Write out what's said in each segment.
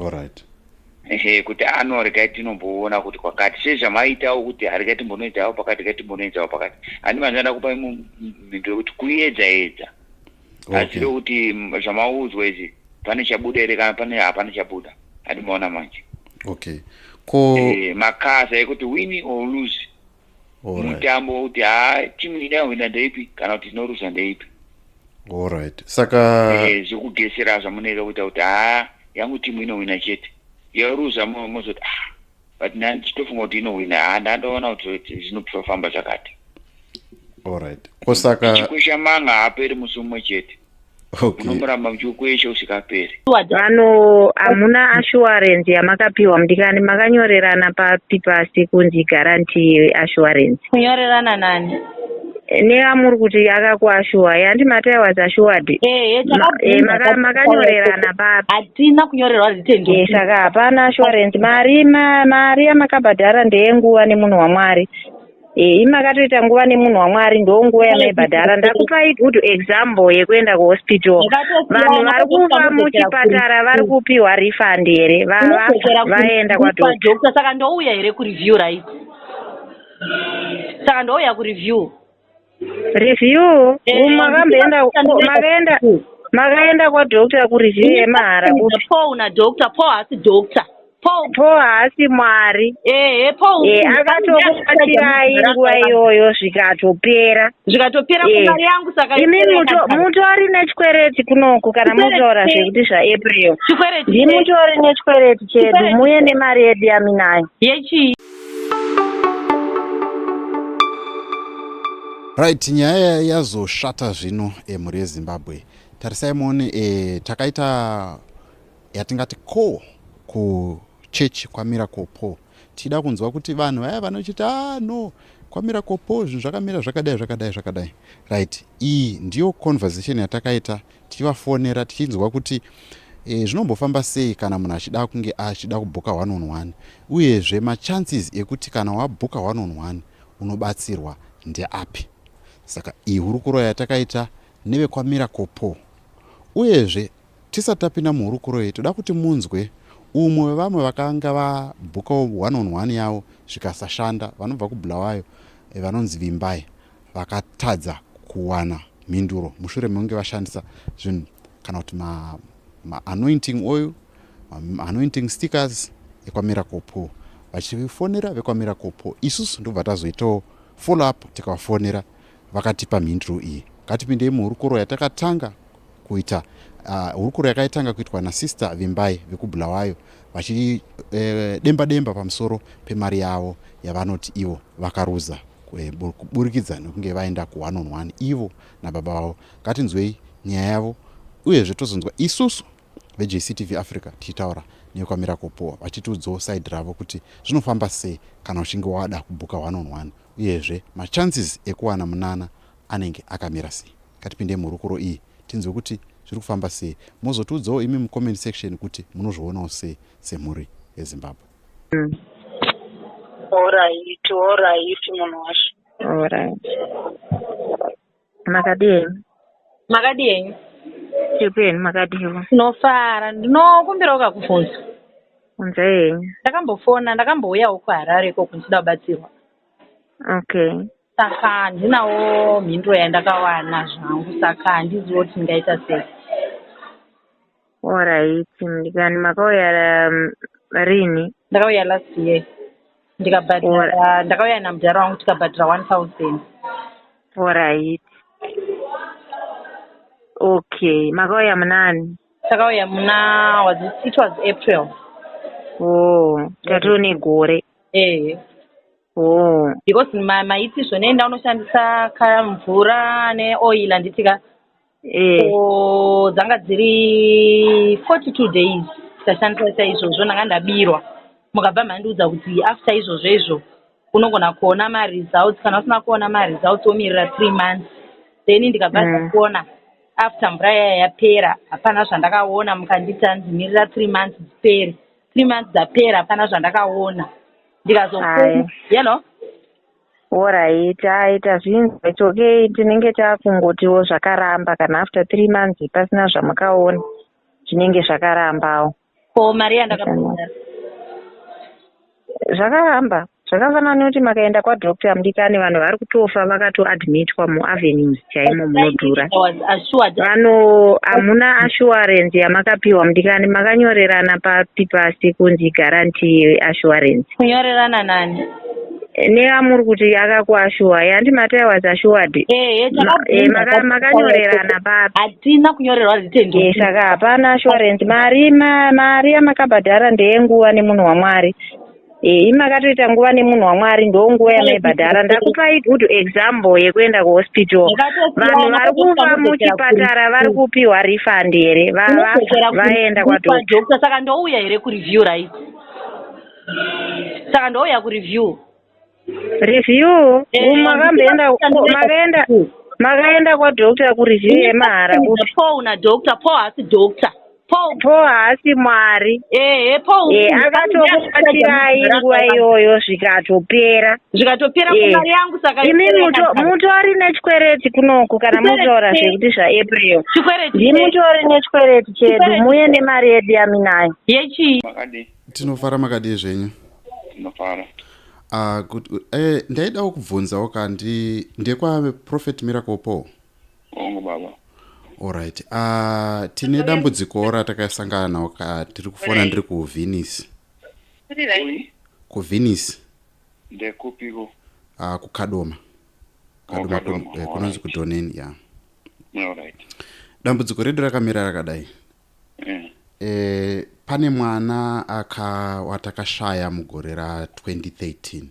Alright. Ehe, kuti ano regai tinomboona kuti kwakati sezvamaitawo kuti haregai timbonoedzawo pakati, regai timbonoedzawo pakati. Handi manzana kupa mhinduro yekuti kuedza edza. Asi kuti zvamaudzwa izvi pane chabuda here kana pane hapana chabuda. Handi maona manje. Okay. Ko makasa ekuti win or lose. Mutambo wekuti haa timu inahwina ndeipi kana kuti inoruza ndeipi. Alright. Saka zvekugesera zvamunenge kuita kuti haa yangu timu inohwina chete. Yaruza mozoti ah but ndichitofunga kuti inohwina, haa ndandoona kuti zvinofamba zvakati. Alright. Ko saka chikwesha manga haaperi musi umwe chete. Okay. Unomboramba muchikwesha usikaperi. Vano hamuna assurance yamakapiwa mudikani, makanyorerana papi pasi kunzi guarantee assurance. Kunyorerana nani? Neamuri kuti akakuashuwa yandi mati I was assured. Makanyorerana papi? Hatina kunyorerwa written. Saka hapana assurance. Mari mari yamakabhadhara ndeyenguva nemunhu waMwari. Imakatoita nguva nemunhu waMwari, ndo nguva yamaibhadhara. Ndakupai good example yekuenda kuhospital. Vanhu vari kufa muchipatara vari kupiwa refund here? Vaenda kwadoctor. Saka ndouya here kureview, right? Saka ndouya kureview. Review? Makaenda makaenda kwadoctor kureview yemahara kupi? Paul na doctor. Paul haasi doctor. Paul haasi Mwari. Paul akatokubatsirai nguva iyoyo zvikatopera. Zvikatopera kumari yangu. Saka imi mutori nechikwereti kunoku kana motaura zvekuti zvaApril. Ndimutori nechikwereti chedu, muye nemari yedu yaminayo. Yechii? Right, nyaya yazoshata zvino mhuri yeZimbabwe. Tarisai muone, takaita yatingati call kuchechi kwaMiracle Paul, tichida kunzwa kuti vanhu vaya vanochiti ah no, kwaMiracle Paul zvinhu zvakamira zvakadai zvakadai zvakadai. Right, iyi ndiyo conversation yatakaita tichivafonera, tichinzwa kuti zvinombofamba sei kana munhu achida kunge achida kubhuka one on one, uyezve machances ekuti kana wabhuka one on one unobatsirwa ndeapi. Saka iyi hurukuro yatakaita nevekwaMiracle Paul. Uyezve tisati tapinda muhurukuro iyi, toda kuti munzwe umwe wevamwe vakanga vabhukawo one on one yavo zvikasashanda, vanobva kuBulawayo, vanonzi Vimbai, vakatadza kuwana mhinduro mushure mekunge vashandisa zvinhu kana kuti maanointing oil, maanointing stickers ekwaMiracle Paul. Vachifonera vekwaMiracle Paul, isusu ndobva tazoitawo follow up, tikavafonera vakatipa mhinduro iyi. Ngatipindei muhurukuro yatakatanga kuita, hurukuro yakaitanga kuitwa nasister Vimbai vekuBulawayo, vachidemba demba pamusoro pemari yavo yavanoti ivo vakaruza kuburikidza nekunge vaenda ku one on one ivo nababa vavo. Ngatinzwei nyaya yavo, uyezve tozonzwa isusu veJCTV Africa tichitaura nekwaMiracle Paul vachitiudzawo side ravo kuti zvinofamba sei kana uchinge wada kubhuka one on one, uyezve machances ekuwana munana anenge akamira sei. Ngatipinde muhurukuro iyi tinzwe kuti zviri kufamba sei. Mozotiudzawo imi mucomment section kuti munozvionawo sei semhuri yeZimbabwe. Alright, alright, munhu wacho. Alright. Makadii? Makadii henyu? Chipeni makadiwa. Tinofara. Ndinokumbirawo kakubvunza. Bvunzai henyu. Ndakambofona, ndakambouyawo kuHarare ikoko ndichida kubatsirwa. Okay. Saka handinawo mhinduro yandakawana zvangu, saka handizivi kuti ndingaita sei. Alright, mudikani, makauya rini? Ndakauya last year. Ndikabhadhara, ndakauya namudhara wangu tikabhadhara 1000. Alright. Okay, makauya munani? Takauya muna was it, it was April. Oh, tatoo negore. Eh. Oh. Because maiti zvone unoshandisa mvura neoil, handiti ka? So dzanga dziri 42 days tikashandisa saizvozvo. Ndanga ndabirwa, mukabva mandiudza kuti after izvozvo izvo unogona kuona maresults. Kana usina kuona maresults, womirira 3 months. Then ndikabva ndakuona after mvura yaya yapera, hapana zvandakaona. Mukanditi handimirira 3 months dzipere, 3 months dzapera, hapana zvandakaona. Ndikazo Aya. Hello? Alright, aita zvinzwa, it's okay. Tinenge takungotiwo zvakaramba kana after 3 months pasina zvamakaona, zvinenge zvakarambawo. Ko mari yandakabhadhara? Zvakaramba. Zvakafanana nekuti makaenda kwadoctor mudikani, vanhu vari kutofa vakatoadmitwa muavenues chaimo munodhura. I was assured. Vano hamuna assurance yamakapiwa mudikani, makanyorerana papi pasi kunzi guarantee assurance. Kunyorerana nani? Neamuri kuti akakuashuwa, yandi mati I was assured. Ehe, Makanyorerana papi? Hatina kunyorerwa written document. Saka hapana assurance. Mari mari yamakabhadhara ndeyenguva nemunhu waMwari. Imi makatoita nguva nemunhu waMwari, ndonguva yamaibhadhara. Ndakupai good example yekuenda kuhospital. Vanhu vari kufa muchipatara vari kupiwa refund here? Vafa vaenda kwadoctor. Doctor, saka ndouya here kureview, right? Saka ndouya kureview. Review? Makamboenda, makaenda kwadoctor kureview yemahara kupi? Paul nadoctor Paul haasi doctor. Paul. Paul haasi Mwari. Ehe, Paul. Akatokubatsirai nguva iyoyo zvikatopera. Zvikatopera kumari yangu saka. Imi mutori nechikwereti kunoku kana mutaura zvekuti zvaApril. Chikwereti? Ndimutori nechikwereti chedu, muye nemari yedu yaminayo. Yechii? Makadii? Tinofara, makadii zvenyu? Tinofara. Good, good. Ndaidawo kubvunzawo kandi ndekwaProphet Miracle Paul? Hongu baba. Alright, tine dambudziko ratakasangana nawo ka, tiri kufona ndiri kuVenice. Ui? KuVenice. Ndekupiko? Kukadoma. Kadoma. Kadoma, kunonzi kuDoneni ya. Alright. Dambudziko redu rakamira rakadai. Pane mwana aka watakashaya mugore ra2013.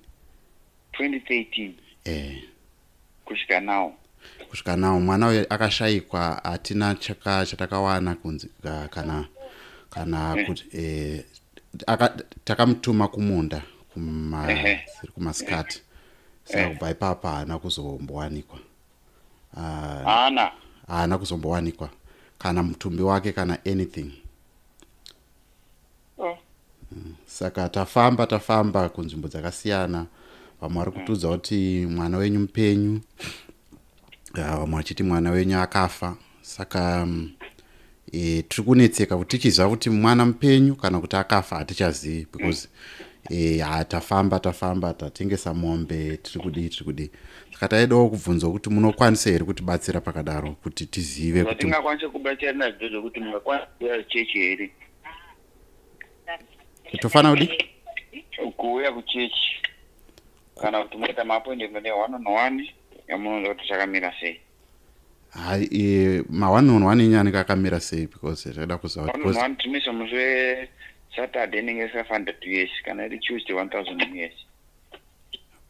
2013? Eh. Kusvika now? Kusvika nawo mwana uyu akashayikwa, hatina chatakawana kunzi kana kuti takamutuma kumunda kumasikati, saka kubva ipapo haana kuzombowanikwa. Haana? Haana kuzombowanikwa, kana mutumbi wake kana anything. Oh. Saka tafamba tafamba kunzvimbo dzakasiyana, vamwe vari kutiudza kuti mwana wenyu mupenyu, vamwe vachiti mwana wenyu akafa. Saka tiri kunetseka kuti tichiziva kuti mwana mupenyu kana kuti akafa hatichazivi, because tafamba tafamba, tatengesa mombe, tiri kudii, tiri kudii. Saka taidawo kubvunzwa kuti munokwanisa here kutibatsira pakadaro kuti tizive kuti Zvatingakwanisa kubatsira nazvo zvokuti mungakwanisa kuuya kuchechi here? Tofanira kudi? Kuuya kuchechi kana kuti munoita maappointment ne1 on 1 yamunoona kuti zvakamira sei. Hai, ma1 on 1 enyu anenge akamira sei? Because taida kuziva kuti 1 on 1 tinoisa musi weSaturday inenge 500 US, kana iri Tuesday 1000 US,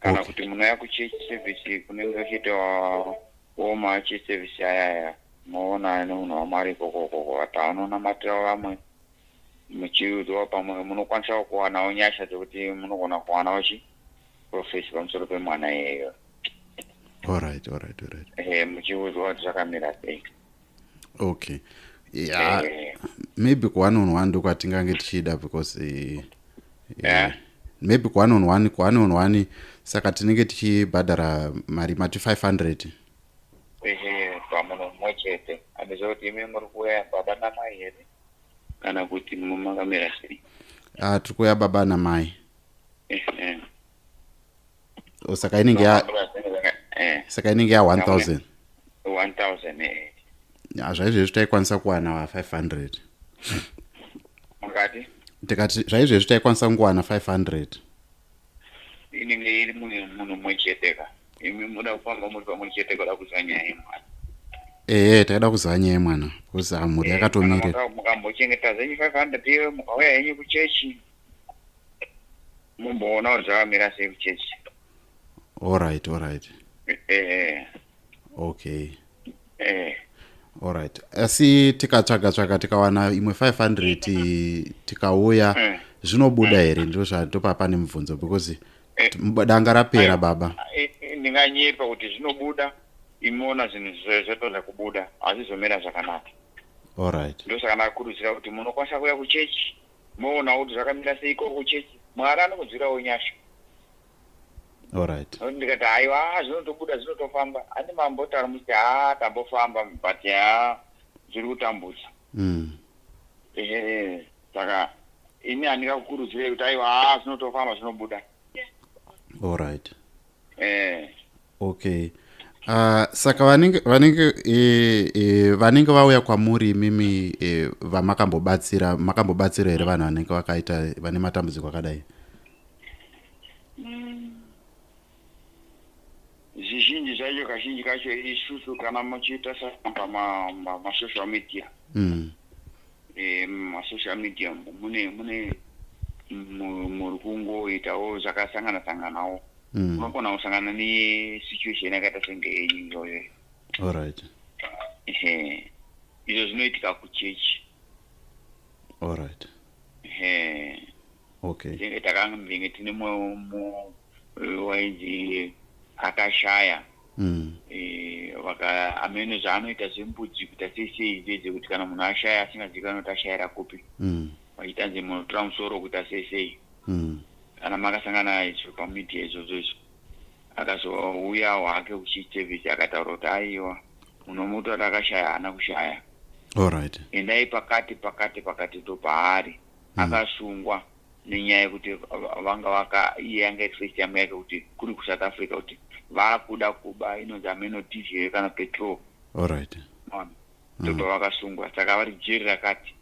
kana kuti munouya kuchurch service kunenge kuchiitwa oma church service ayaya, munoona nemunhu waMwari ikokokoko ati anonamatira vamwe, muchiudzwa pamwe munokwanisawo kuwanawo nyasha dzekuti munogona kuwanawo chi prophecy pamusoro pemwana iyeyo. Alright. Muchiudzwa kuti zvakamira sei. Okay, yeah, maybe ku one on one ndokwatingange tichida because maybe ku one on one, ku one on one saka tinenge tichibhadhara mari mati 500? Ehe, pamunhu mumwe chete. Handiziva kuti imi muri kuuya baba namai here kana kuti makamira sei. Tiri kuuya baba namai. Ehe. Oh, saka inenge ya 1000? 1000, eh. Ya, zvaizvezvi taikwanisa kuwana 500. Mukati? Tikati zvaizvezvi taikwanisa kungowana 500. Inenge iri munhu mumwe chete ka. Imi muda kufamba muri pamwe chete kuda kuziva nyaya yemwana? Ehe, taida kuziva nyaya yemwana because mhuri yakatomirira. Kana mukambochengeta zvenyu 500 iyo, mukauya henyu kuchechi, mumboona kuti zvakamira sei kuchechi. Alright. Ehe. Okay. Eh. Alright, asi tikatsvaga tsvaga tikawana imwe 500 tikauya, zvinobuda here? Ndo zvandopa pane mubvunzo because danga rapera baba. Ndinganyepa kuti zvinobuda, imuona zvinhu zvatadza kubuda, hazvizomira zvakanaka. Ndosaka ndakurudzira kuti munokwanisa kuuya kuchechi, moonawo kuti zvakamira sei ikoko kuchechi. Mwari anokunzwirawo nyasha. Nokuti ndikati haiwa, zvinotobuda, zvinotofamba, handi mambotaura muchiti ha, tambofamba but ha, zviri kutambudza. Ehe, saka Ini handingakukurudzirei kuti aiwa, haa, zvinotofamba, zvinobuda. Allright. Eh. Okay, saka vanenge vauya kwamuri imimi, vamakambobatsira, makambobatsira here vanhu vanenge vakaita vane matambudziko akadai? Zvizhinji zvacho, kazhinji kacho isusu kana muchiita pamasocial media, masocial media mune muri kungoitawo zvakasangana sanganawo. Unogona kusangana nesituation yakaita senge yenyu iyoyo. Ehe, izvo zvinoitika kuchechi. Ehe. Tinenge takambenge tine wainzi akashaya. Vaka amene zvaanoita zvembudzi, kuita sei sei, izvezve kuti kana munhu ashaya asingazivikanwi kuti ashayira kupi, vachitanzi munotora musoro, kuita sei sei. Kana makasangana izvo pamedia izvozvo izvo, akazouyawo hake kuchiservice, akataura kuti aiwa, munomuta kuti akashaya, haana kushaya. Endai pakati pakati pakati, ndopaari. Akasungwa nenyaya yekuti vanga vaka iye yanga iri first time yake kuti kuri kuSouth Africa, kuti vaakuda kuba inonzi ameno diesel kana petrol. Ona, ndobva vakasungwa, saka vari jeri rakati,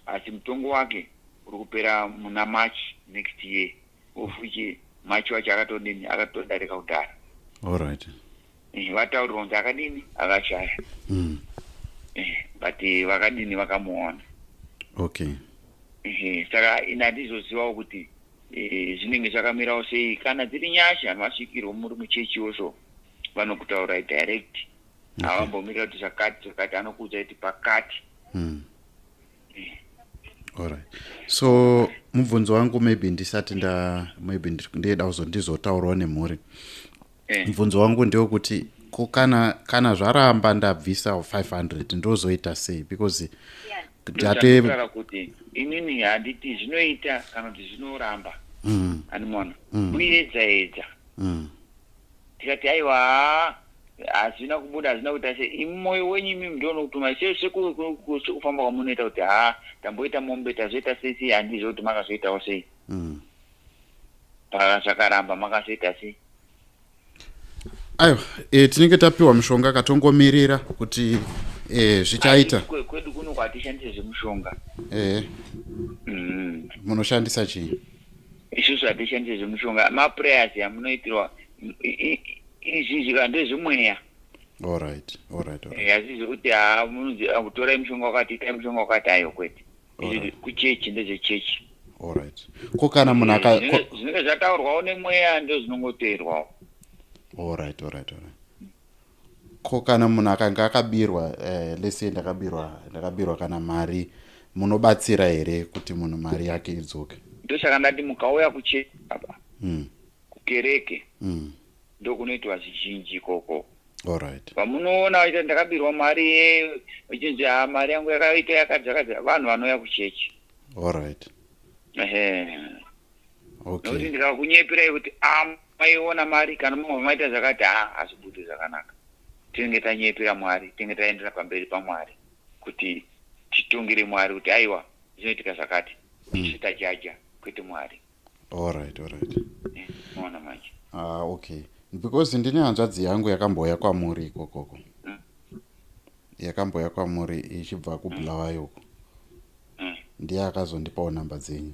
asi mutongo wake uri kupera muna March next year, of which March wacho akatodini, akatodarika kudhara. Vataurirwa kunzi akadini, akashaya. But vakadini, vakamuona. Saka ini handizozivawo kuti zvinenge zvakamirawo sei. Kana dziri nyasha, masvikirwo muri muchechiwo, so vanokutaurai direct. Havambomirira kuti zvakati zvakati, anokuudza kuti pakati. Alright, so mubvunzo wangu, maybe ndisati nda maybe ndida kuzondizotaurawo nemhuri. Mubvunzo wangu ndewekuti ko kana zvaramba, ndabvisa 500, ndozoita sei? Because tate Ndinotaura kuti inini handiti zvinoita kana kuti zvinoramba. Animona kuedza edza. Tikati aiwa, hazvina kubuda, hazvina kuita sei, imi mwoyo wenyu imimi ndonokutuma sekufamba kwamunoita kuti ha, tamboita mombe, tazoita sei sei, handizvo kuti makazoitawo sei? Zvakaramba, makazoita sei? Aiwa, tinenge tapiwa mishonga, katongomirira kuti zvichaita. Kwedu kuno kwatishandise zvemushonga. Munoshandisa chii? Isusu hatishandise zvemushonga, maprayers amunoitirwa izvizvi ka ndezvemweya. Alright. Asi zvekuti ha, munonzi torai mushonga wakati, itai mushonga wakati, ayo kwete. Izvi kuchechi, ndezvechechi. Alright, ko kana munhu aka Zvinenge zvataurwawo nemweya, ndo zvinongoteerwawo. Alright, ko kana munhu akanga akabirwa, let's say ndakabirwa kana mari, munobatsira here kuti munhu mari yake idzoke? Ndosaka ndati mukauya kuchechi apa, kukereke, ndokunoitwa zvizhinji ikoko. Pamunoona vaita ndakabirwa mari vachinzi ha, mari yangu yakaita yakati zvakati, vanhu vanouya kuchechi. Ehe. Nokuti ndikakunyepirai kuti a, maiona mari, kana mumwe maita zvakati, ha, hazvibudi zvakanaka. Tinenge tanyepera Mwari, tinenge taendera pamberi paMwari kuti titongere Mwari kuti aiwa, zvinoitika zvakati, isu tajaja, kwete Mwari. Alright. Maona manje? Ah, okay, because ndine hanzvadzi yangu yakambouya kwamuri ikokoko. Yakambouya kwamuri ichibva kuBulawayo uko. Ndiye akazondipawo namba dzenyu.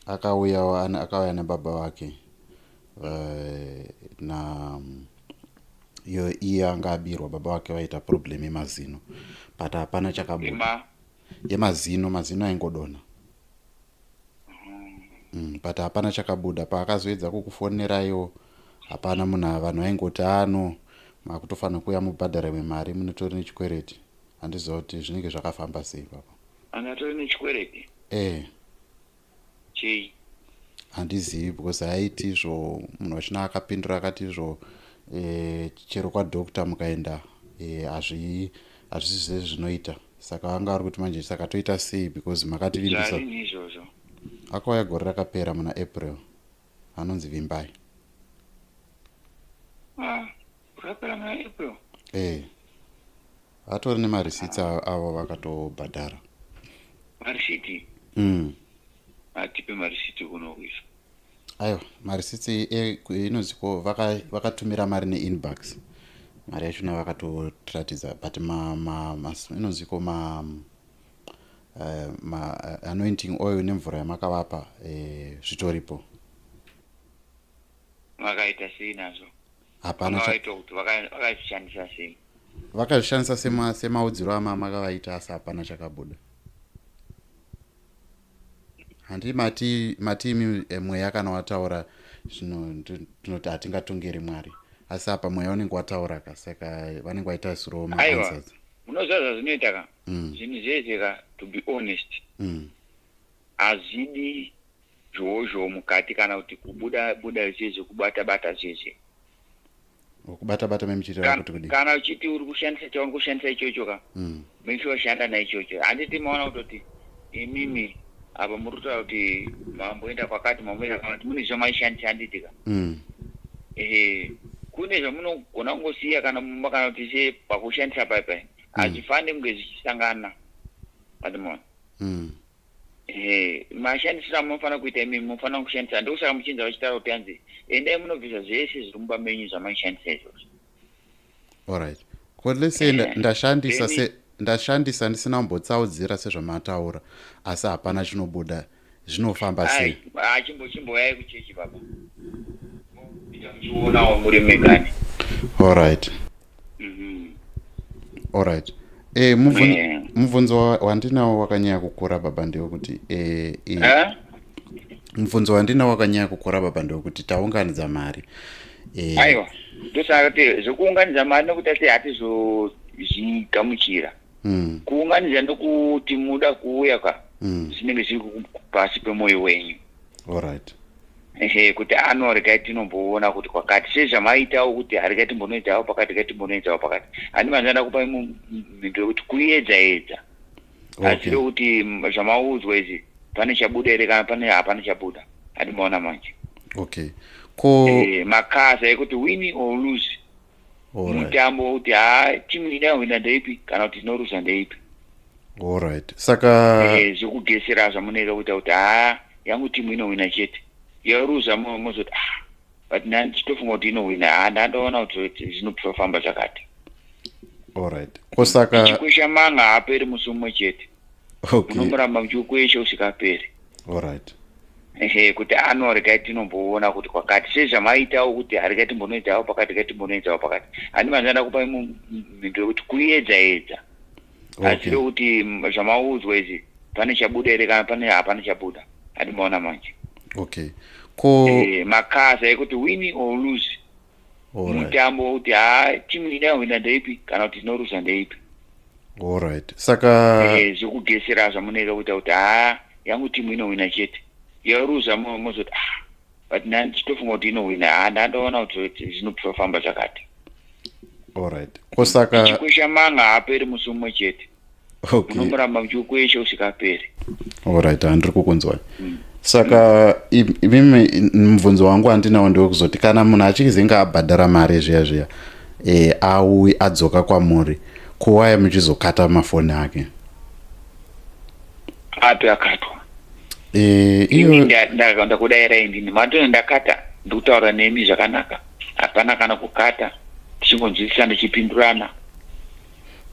Akauyawo, akauya nababa vake, na iyo iye anga abirwa, baba vake vaita problem yemazino, but hapana chakabuda. Ima Yemazino, mazino aingodonha. But hapana chakabuda. Paakazoedza kukufoneraiwo, hapana munhu, vanhu vaingoti ano makutofanira kuuya mubhadhara imwe mari, munotori nechikwereti. Handiziva kuti zvinenge zvakafamba sei papa. Angatori nechikwereti? Chei? Handizivi, because aiti izvo munhu wachina akapindura akati izvo chero kwadoctor mukaenda, hazvisi zvezvinoita. Saka vanga vari kuti manje saka toita sei, because makativimbisa. Zvarini izvozvo? Akauya gore rakapera muna April, anonzi Vimbai. Ah, rakapera muna April? Atori nemarisitsi avo vakatobhadhara. Marisiti? Atipe marisiti kuno kuisa. Aiwa, marisitsi inonzi ko vakatumira mari neinbox, mari yachona vakatotiratidza, but inonzi ko ma anointing oil nemvura yamakavapa zvitoripo. Vakaita sei nazvo? Hapana. Vakaita kuti vakazvishandisa sei? Vakazvishandisa semaudziro amakavaita, asi hapana chakabuda. Handi mati imi mweya kana wataura zvino tinoti hatingatongeri Mwari, asi apa mweya unenge wataura ka, saka vanenge vaita siro Aiwa. maanswers. Munoziva zvazvinoita ka, zvinhu zvese ka, to be honest, hazvidi zhozho mukati kana kuti kubuda buda zvese, kubata bata zvese. Kubata bata memuchiitira kuti kudii? Kana uchiti uri kushandisa chauri kushandisa ichocho ka, make sure shanda naichocho. Handiti maona kutoti imimi apa muri kutaura kuti mamboenda kwakati, mamboenda kwakati, mune zvamaishandisa, handiti ka? Ehe, kune zvamunogona kungosiya kana mumba kana kuti se pakushandisa paipai, hazvifaniri kunge zvichisangana, andimona? Ehe, mashandisiro amunofanira kuita imimi, munofanira kushandisa. Ndokusaka muchinza vachitaura kuti hanzi endai munobvisa zvese zviri mumba menyu zvamaishandisa izvozvo. Alright, ko let's say ndashandisa ndashandisa ndisina kumbotsaudzira sezvamataura, asi hapana chinobuda, zvinofamba sei? Chimboyai kuchechi, baba, muchionawo muri megani. Alright. Alright. Mubvunzo wandinawo wakanyanya kukura, baba, ndewekuti mubvunzo wandinawo wakanyanya kukura, baba, ndewekuti taunganidza mari. Aiwa, ndosaka kuti zvekuunganidza mari nekuti asi hatizozvigamuchira. Kuunganidza nekuti muda kuuya ka, zvinenge zviri pasi pemwoyo wenyu. Ehe, kuti ano regai tinomboona kuti kwakati sezvamaitawo kuti haregai timbonoitawo pakati, regai timbonoitawo pakati. Handi manzanda kupa mhinduro yekuti kuedza edza, asi kuti zvamaudzwa izvi pane chabuda here kana pane hapana chabuda, handi maona manje? Okay, ko Makasa ekuti win or lose, mutambo kuti ha, timu inahwina ndeipi kana kuti inoruza ndeipi. Alright, saka Zvekugesera zvamunoita kuita kuti ha, yangu timu inohwina chete, yaruza mozoti ah, but ndichitofunga kuti inohwina, ha, ndandoona kuti zvinofamba zvakati. Alright, ko saka Chikwesha manga haaperi musi umwe chete. Unomboramba muchikwesha usikaperi. Ehe, kuti ano regai tinomboona kuti kwakati sezvamaitawo kuti haregai timbonoitawo pakati, regai timbonoitawo pakati. Handi manzanda kupa mhinduro yekuti kuedza edza, asi kuti zvamaudzwa izvi pane chabuda here kana pane hapana chabuda, handi maona manje? Okay, ko Makasa ekuti win or lose, mutambo kuti ha, timu inahwina ndeipi kana kuti inoruza ndeipi. Alright, saka Zvekugesera zvamunoita kuita kuti ha, yangu timu inohwina chete, yaruza mozoti ah, but ndichitofunga kuti inohwina, ha, ndandoona kuti zvinofamba zvakati. Alright, ko saka Chikwesha manga haaperi musi umwe chete. Unomboramba muchikwesha usikaperi. Alright, handiri kukunzwai. Saka imimi, mubvunzo wangu wandinawo ndewekuzoti kana munhu achizinge abhadhara mari zviya zviya, aui adzoka kwamuri, kuwaya muchizokata mafoni ake? Api akatwa? Iyo Ndakudayirai ndini matone ndakata, ndikutaura nemi zvakanaka, hapana kana kukata, tichingonzwisisana, tichipindurana.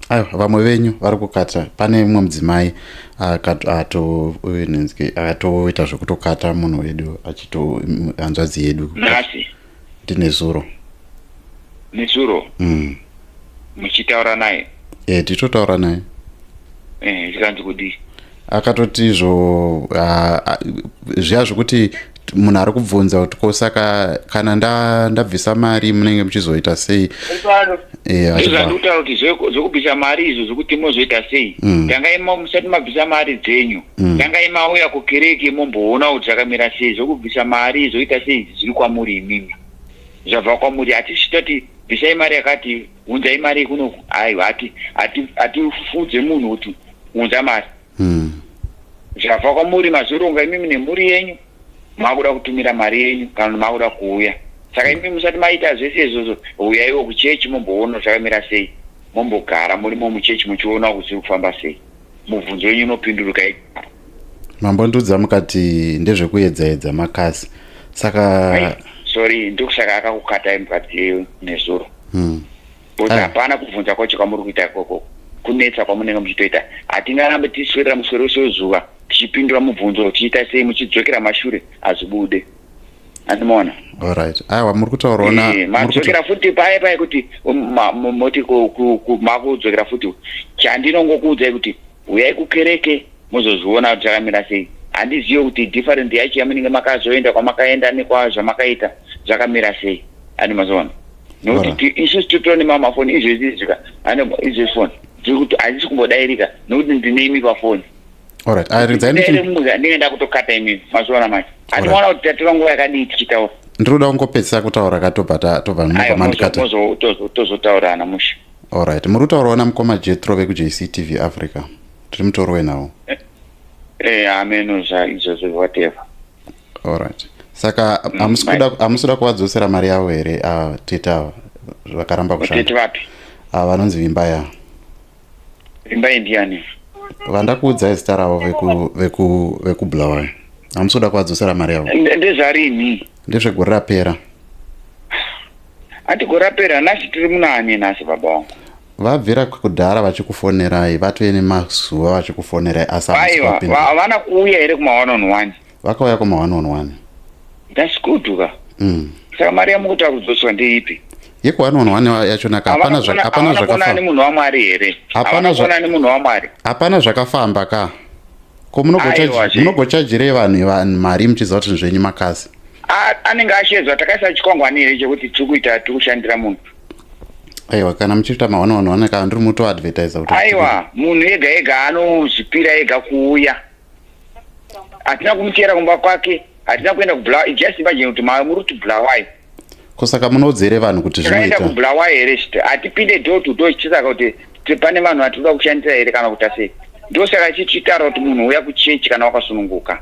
Aiwa, vamwe venyu vari kukata. Pane mumwe mudzimai akatoita zvekutokata munhu wedu, achito hanzvadzi yedu. Nhasi? Ndine zuro. Nezuro? Muchitaura naye? Tichitotaura naye. Zvikanzi kudii? Akatoti izvo zviya zvekuti munhu ari kubvunza kuti ko saka kana ndabvisa mari munenge muchizoita sei? Ndikutaura kuti zvekubvisa mari izvo zvekuti mozoita sei, tangai musati mabvisa mari dzenyu, tangai mauya kukereke momboona kuti zvakamira sei. Zvekubvisa mari zvoita sei zviri kwamuri imimi, zvabva kwamuri. Hatisi toti bvisai mari yakati, unzai mari kunoku. Aiwa, hatifudze munhu kuti unza mari. Zvabva kwamuri, mazoronga imimi nemhuri yenyu, makuda kutumira mari yenyu kana kuti makuda kuuya. Saka imi musati maita zvese izvozvo, uyaiwo kuchechi momboona zvakamira sei, mombogara murimo muchechi muchiona kuti zviri kufamba sei. Mubvunzo wenyu unopinduruka ipapo. Mambondiudza mukati ndezvekuedzaedza makasi saka Ai, sorry, ndokusaka akakukatai mukadzi nezuro. Because hapana kubvunza kwacho kwamuri kuita ikoko, kunetsa kwamunenge muchitoita. Hatingarambe tichiswerera muswero wese wezuva tichipindura mubvunzo, tichiita sei, muchidzokera mashure, hazvibude. Andimaona? Alright, aiwa, muri kutaurawo na Madzokera futi paye paye kuti moti makudzokera futi. Chandinongokuudzai kuti uyai kukereke muzozviona kuti zvakamira sei. Handizive kuti different yacho yamunenge makazoenda kwamakaenda nekwazvamakaita zvakamira sei. Andi mazoona? Nokuti isusu titori nemamafoni izvezvi izvika ane izvezvi foni dziri kuti hadzisi kumbodairika nokuti ndine imi pafoni. Alright, regai Daire mumwe ndinge ndakutokata imi mazuva manje. Handimaona kuti tatora nguva yakadii tichitaura? Ndiri kuda kungopedzisa kutaura ka, tobva tobva mubva Aiwa, mandikata. Tozotaurana mushe. Alright, muri kutaurawo namukoma Jetro vekuJCTV Africa, tiri mutori wenhau. Ameno zva izvozvo, whatever. Alright, saka hamusi kuda kuvadzosera mari yavo here, tete ava vakaramba kushanda? Tete vapi? Ava vanonzi Vimbaya. Vimbai ndiani? Vandakuudzai zita ravo, vekuBulawayo. Hamusi kuda kuvadzosera mari yavo? Ndezvarini? Ndezvegore rapera. Handi gore rapera, nhasi tiri munani nhasi, baba vangu? Vabvira kudhara vachikufonerai, vatove nemazuva vachikufonerai, asi hamusi Aiwa, kuvapindura. Havana kuuya here kuma one on one? Vakauya kuma one on one. That's good ka. Saka mari yamukuti akudzoswa ndeipi? Yeku one on one yachona ka, hapana hapana Havana kuonana zvakafamba. nemunhu waMwari here? Hapana Havana kuonana nemunhu waMwari? Hapana zvakafamba ka. Ko Aiwa zve. munogochajirei vanhu mari muchiziva kuti zvenyu makasi? Anenge ashedzwa, takaisa chikwangwani here chekuti tiri kuita, tiri kushandira munhu? Aiwa, kana muchiita ma one on one kana ndiri mutoadvertisa kuti Aiwa, munhu ega ega anozvipira ega kuuya. Hatina kumuteera kumba kwake, hatina kuenda kuBulawayo. Just imagine kuti muri kuti Bulawayo. Ko saka munoudzere vanhu kuti Takaenda zvinoita? kuBulawayo here? Hatipinde door to door chitsaka kuti pane vanhu vatinoda kushandira here kana kuita sei. Ndosaka tichitaura kuti munhu uya kuchechi kana wakasununguka.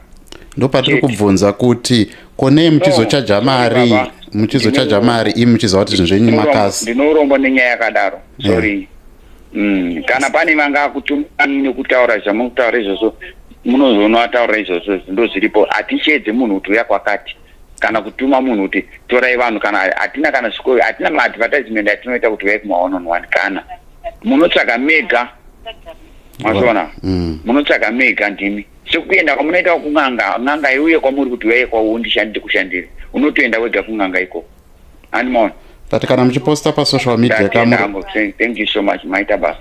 Ndopatiri Chete. kubvunza kuti konei muchizochaja No, mari sorry, baba. muchizochaja mari imi muchiziva kuti zvinhu zvenyu makasi? Ndine urombo nenyaya yakadaro, sorry. Kana pane vanga kutumani nekutaura zvamukutaura izvozvo, munozonoataura izvozvo, ndo zviripo. Hatichedze munhu kuti uya kwakati kana kutuma munhu kuti torai vanhu. Kana hatina kana zvikoro, hatina maadvertisement atinoita kuti uyai kuma one on one. Kana munotsvaga mega, mazoona? Munotsvaga mega, ndimi sekuenda kwamunoita kun'anga. N'anga iuye kwamuri kuti uyai kwaundishandire kushandire? Unotoenda wega kun'anga ikoko, handimaona? But kana muchiposta pasocial media Ndatenda kamuri hangu. Thank you so much, maita basa.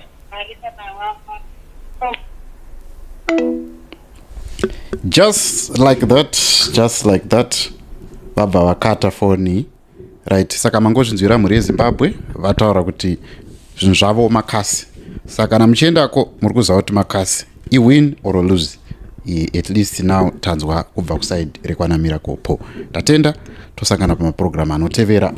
Just like that, just like that, vabva vakata foni. Right, saka mangozvinzwira, mhuri yeZimbabwe, vataura kuti zvinhu zvavo makasi. Saka kana muchiendako muri kuziva kuti makasi iwin or lose. At least now tanzwa kubva kuside rekwana Miracle Paul. Ndatenda, tosangana pamapurogiramu anotevera.